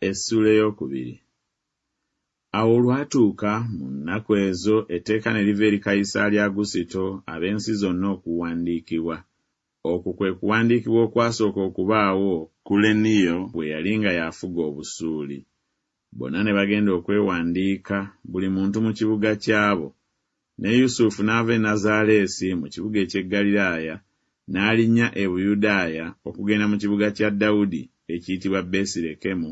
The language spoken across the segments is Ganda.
Essuula ey'okubiri. Awo olwatuuka mu nnaku ezo etteeka ne liva eri Kayisaali Agusito ab'ensi zonna okuwandiikibwa. Okwo kwe kuwandiikibwa okwasooka okubaawo Kuleniyo bwe yali nga y'afuga Obusuuli. Bonna ne bagenda okwewandiika, buli muntu mu kibuga kyabo. Ne Yusufu n'ava e Nazaaleesi mu kibuga eky'e Ggaliraaya, n'alinnya e Buyudaaya okugenda mu kibuga kya Dawudi ekiyitibwa Besirekemu,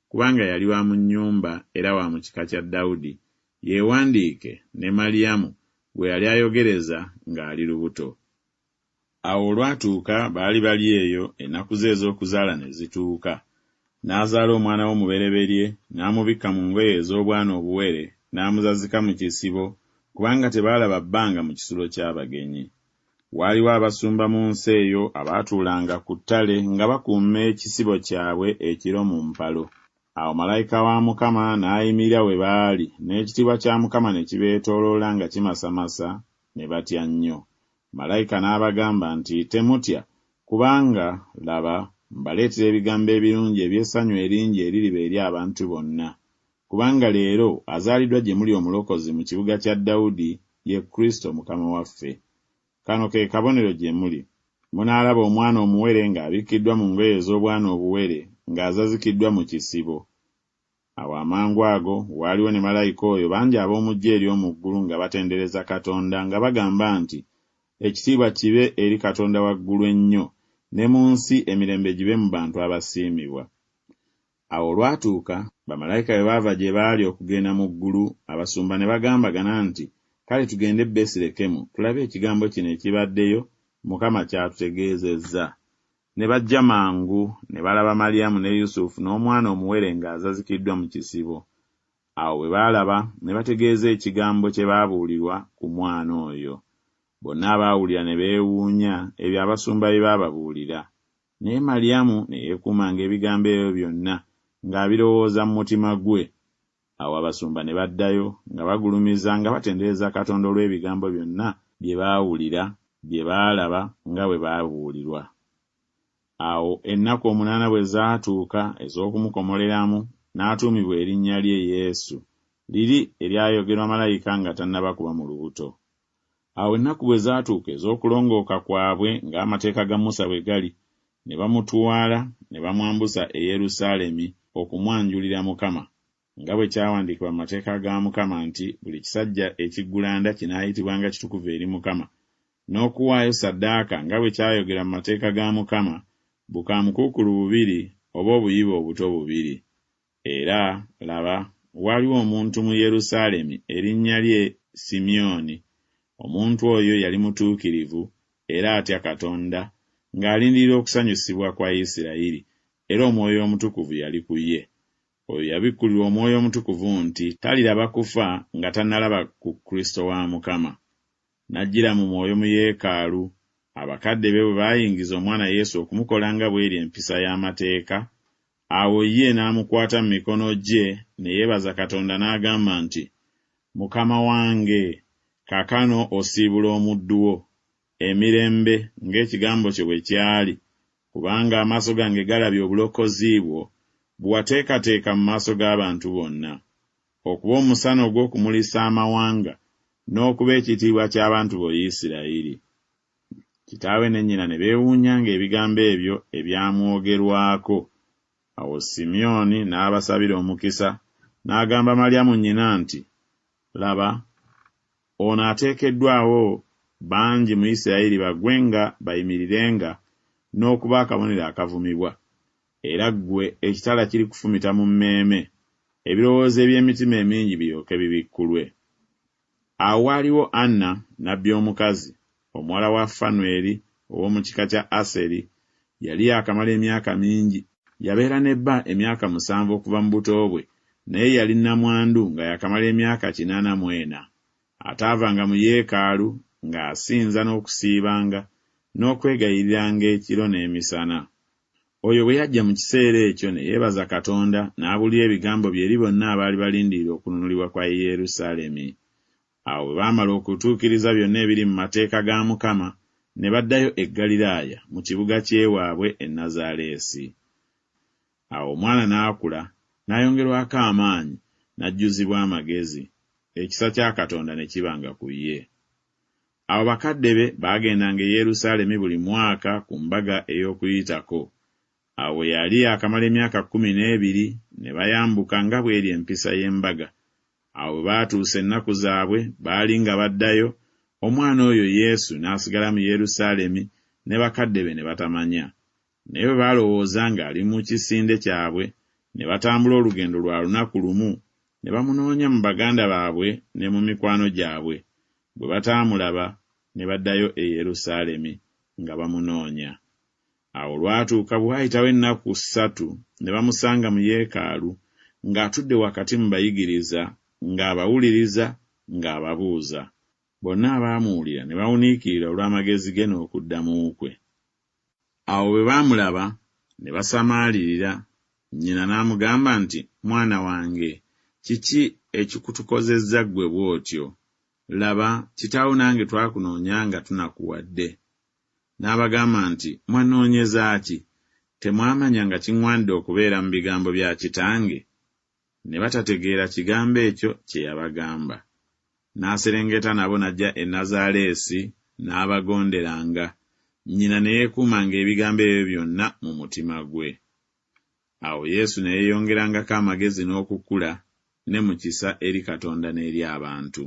kubanga yali wa mu nnyumba era wa mu kika kya Dawudi, yeewandiike ne Maliyamu gwe yali ayogereza ng'ali lubuto. Awo olwatuuka baali bali eyo, ennaku ze ez'okuzaala ne zituuka. N'azaala omwana we omubereberye, n'amubikka mu ngoye ez'obwana obuwere, n'amuzazika mu kisibo, kubanga tebaalaba bbanga mu kisulo ky'abagenyi. Waaliwo abasumba mu nsi eyo abaatuulanga ku ttale nga bakuuma ekisibo kyabwe ekiro mu mpalo. Awo malayika wa Mukama n'ayimirira we baali, n'ekitiibwa kya Mukama ne kibeetooloola nga kimasamasa, ne batya nnyo. Malayika n'abagamba nti, Temutya, kubanga, laba, mbaleetera ebigambo ebirungi eby'essanyu eringi eririba eri abantu bonna. Kubanga leero azaaliddwa gye muli Omulokozi mu kibuga kya Dawudi, ye Kristo Mukama waffe. Kano ke kabonero gye muli, Munaalaba omwana omuwere ng'abikkiddwa mu ngoye ez'obwana obuwere, ng'azazikiddwa mu kisibo. Awo amangu ago waaliwo ne malayika oyo bangi ab'omu ggye ery'omu ggulu nga batendereza Katonda nga bagamba nti, Ekitiibwa kibe eri Katonda waggulu ennyo, ne mu nsi emirembe gibe mu bantu abasiimibwa. Awo olwatuuka, bamalayika bwe baava gye baali okugenda mu ggulu, abasumba ne bagambagana nti, Kale tugende e Besirekemu, tulabe ekigambo kino ekibaddeyo, Mukama ky'atutegeezezza. Ne bajja mangu, ne balaba Malyamu ne Yusufu n'omwana omuwere ng'azazikiddwa mu kisibo. Awo bwe baalaba, ne bategeeza ekigambo kye baabuulirwa ku mwana oyo. Bonna abaawulira ne beewuunya ebyo abasumba bye baababuulira. Naye Malyamu ne yeekuumanga ebigambo ebyo byonna ng'abirowooza mu mutima gwe. Awo abasumba ne baddayo nga bagulumiza nga batendereza Katonda olw'ebigambo byonna bye baawulira, bye baalaba nga bwe baabuulirwa. Awo ennaku omunaana bwe zaatuuka ez'okumukomoleramu, n'atuumibwa erinnya lye Yesu, liri eryayogerwa malayika nga tannaba kuba mu lubuto. Awo ennaku bwe zaatuuka ez'okulongooka kwabwe ng'amateeka ga Musa bwe gali, ne bamutwala ne bamwambusa e Yerusaalemi okumwanjulira Mukama, nga bwe kyawandiikibwa mu mateeka ga Mukama nti buli kisajja ekiggulanda kinaayitibwanga kitukuvu eri Mukama, n'okuwaayo ssaddaaka nga bwe kyayogerwa mu mateeka ga Mukama, bukaamukuukulu bubiri oba obuyiba obuto bubiri. Era, laba, waaliwo omuntu mu Yerusaalemi erinnya lye Simyoni, omuntu oyo yali mutuukirivu era atya Katonda, ng'alindirira okusanyusibwa kwa Isirayiri, era Omwoyo Omutukuvu yali ku ye. Oyo yabikkulirwa Omwoyo Omutukuvu nti taliraba kufa nga tannalaba ku Kristo wa Mukama. N'ajjira mu Mwoyo mu yeekaalu, abakadde be bwe baayingiza omwana Yesu okumukola nga bw'eri empisa y'amateeka, awo ye n'amukwata mu mikono gye ne yeebaza Katonda n'agamba nti, Mukama wange, kaakano osiibula omuddu wo, emirembe, ng'ekigambo kyo bwe kyali, kubanga amaaso gange galabye obulokozi bwo, bwe wateekateeka mu maaso g'abantu bonna, okuba omusana ogw'okumulisa amawanga, n'okuba ekitiibwa ky'abantu bo Isirayiri. Kitaawe ne nnyina ne beewuunyanga ebigambo ebyo ebyamwogerwako. Awo Simyoni n'abasabira omukisa, n'agamba Malyamu nnyina nti, Laba, ono ateekeddwawo bangi mu Isirayiri bagwenga bayimirirenga n'okuba akabonero akavumibwa, era ggwe ekitala kirikufumita mu mmeeme, ebirowoozo eby'emitima emingi biryoke bibikkulwe. Awo waaliwo Anna nnabbi omukazi, omuwala wa Fanweri ow'omu kika kya Aseri, yali yaakamala emyaka mingi. Yabeera ne bba emyaka musanvu okuva mu buto bwe, naye yali nnamwandu nga yaakamala emyaka 84. Ataavanga mu yeekaalu, ng'asinza n'okusiibanga n'okwegayiriranga ekiro n'emisana. Oyo bwe yajja mu kiseera ekyo ne yeebaza Katonda, n'abuulira ebigambo bye eri bonna abaali balindirira okununulibwa kwa Yerusaalemi. Awo bwe baamala okutuukiriza byonna ebiri mu mateeka ga Mukama, ne baddayo e Ggaliraaya mu kibuga ky'ewaabwe e Nazaaleesi. Awo omwana n'akula, N'ayongerwako amaanyi, n'ajjuzibwa amagezi, ekisa kya Katonda ne kibanga ku ye. Awo bakadde be baagendanga e Yerusaalemi buli mwaka ku mbaga ey'Okuyitako. Awo bwe yali yaakamala emyaka 12, ne bayambuka nga bw'eri empisa y'embaga. Awo bwe baatuusa ennaku zaabwe, baali nga baddayo, omwana oyo Yesu n'asigala mu Yerusaalemi, ne bakadde be ne batamanya. Naye bwe baalowooza ng'ali mu kisinde kyabwe, ne batambula olugendo lwa lunaku lumu, ne bamunoonya mu baganda baabwe ne mu mikwano gyabwe. Bwe bataamulaba, ne baddayo e Yerusaalemi, nga bamunoonya. Awo olwatuuka bwe waayitawo ennaku ssatu, ne bamusanga mu yeekaalu, ng'atudde wakati mu bayigiriza, ng'abawuliriza, ng'ababuuza. Bonna abaamuwulira ne bawuniikirira olw'amagezi ge n'okuddamu kwe. Awo bwe baamulaba, ne basamaalirira. Nnyina n'amugamba nti, Mwana wange, kiki ekikutukozezza ggwe bw'otyo? Laba, kitaawo nange twakunoonya nga tunakuwadde. N'abagamba nti, Mwannoonyeza ki? Temwamanya nga kiŋŋwanidde okubeera mu bigambo bya Kitange? Ne batategeera kigambo ekyo kye yabagamba. N'aserengeta nabo n'ajja e Nazaaleesi, n'abagonderanga. Nnyina ne yeekuumanga ebigambo ebyo byonna mu mutima gwe. Awo Yesu ne yeeyongerangako amagezi n'okukula, ne mu kisa eri Katonda n'eri abantu.